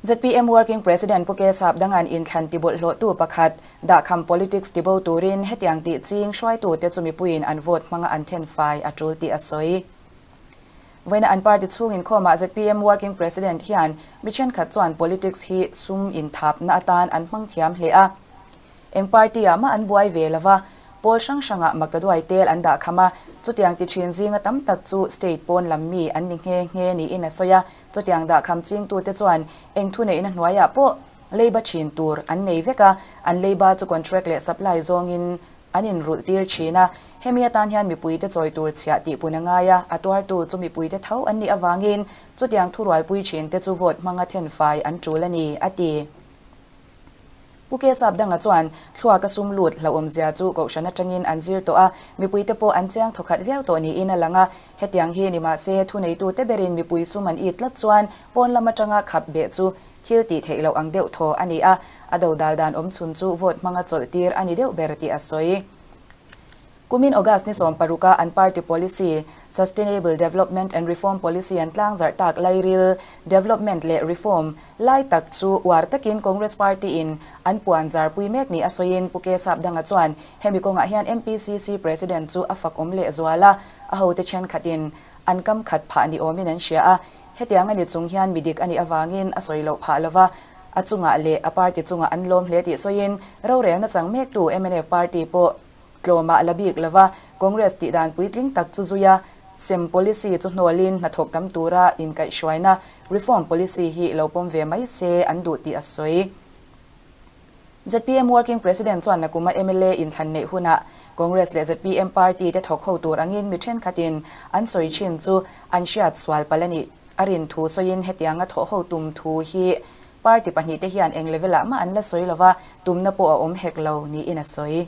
ZPM Working President Pu Kesap Danga'n inthlan tibawlhhlawhtu pakhat dahkham politics tibo turin hetiang tih ching hruaitute chu mipuiin an vote hmanga an thenfai a tul tih a sawi. Vawiina an party chhung inkhawmah ZPM Working President hian mi thenkhat chuan politics hi sum inthapna atan an hmang thiam hle a. Eng party-ah mah an buai ve lo va, pawl hrang hrangah maktaduai tel an dah kham a, chutiang ti thin zinga tam tak chu state pawn lam mi an ni nghe nghe niin a sawi a, chutiang dah kham chingtute chuan eng thuneihna hnuaiah pawh leiba thin tur an nei vek a, an leiba chu contract leh supply zawngin an inrulh tir thin a, hemi atan hian mipuite chawi tur chhiah tihpun a ngai a, a tuartu chu mipuite tho an nih avangin chutiang thurualpui thinte chu vote hmanga thenfai an tul a ni, a ti. Pu Kesap Danga chuan thluak a sum lut hlauhawmzia chu kohhran atangin an zir tawh a, mipuite pawh an chiang thawkhat viau tawh niin a lang a. Hetiang hi ni mahse thuneitute berin mipui sum an it tlat chuan pawn lam atanga khap beh chu thil tih theih loh ang deuh thaw a ni a, a dodal dan awm chhun chu vote hmanga chawlh tir a ni deuh ber tih a sawi. Kumin August ni 16 a an party policy, Sustainable Development and Reform Policy an tlangzarh tak lairil, development leh reform, lai tak chu uar takin Congress party in an puan zarpui mek ni a sawiin Pu Kesap Danga chuan hemi kawngah hian MPCC President chu a fak awm leh zual a, a hote thenkhatin an kam khat phah ni awmin an hria a, hetiang a ni chung hian midik a nih avangin a sawi loh phah lova, a chungah leh a party chungah an lawm hle tih sawiin rorelna chang mektu mnf party pawh Tlawmah la bik lova Congress tih dan puitling tak chu zui a, sem policy chu hnawlin hnathawk tam tura inkaihhruaina reform policy hi lo pawm ve mai se an duh tih a sawi. Zpm Working President chuan nakuma mla inthlan neih hunah Congress leh zpm party te thawk ho tur angin mi thenkhatin an sawi thin chu an hriat sual palh a nih a rin thu sawiin hetianga thawh ho tum thu hi party pahnihte hian eng level ah mah an la sawi lova tumna pawh a awm hek lo niin a sawi.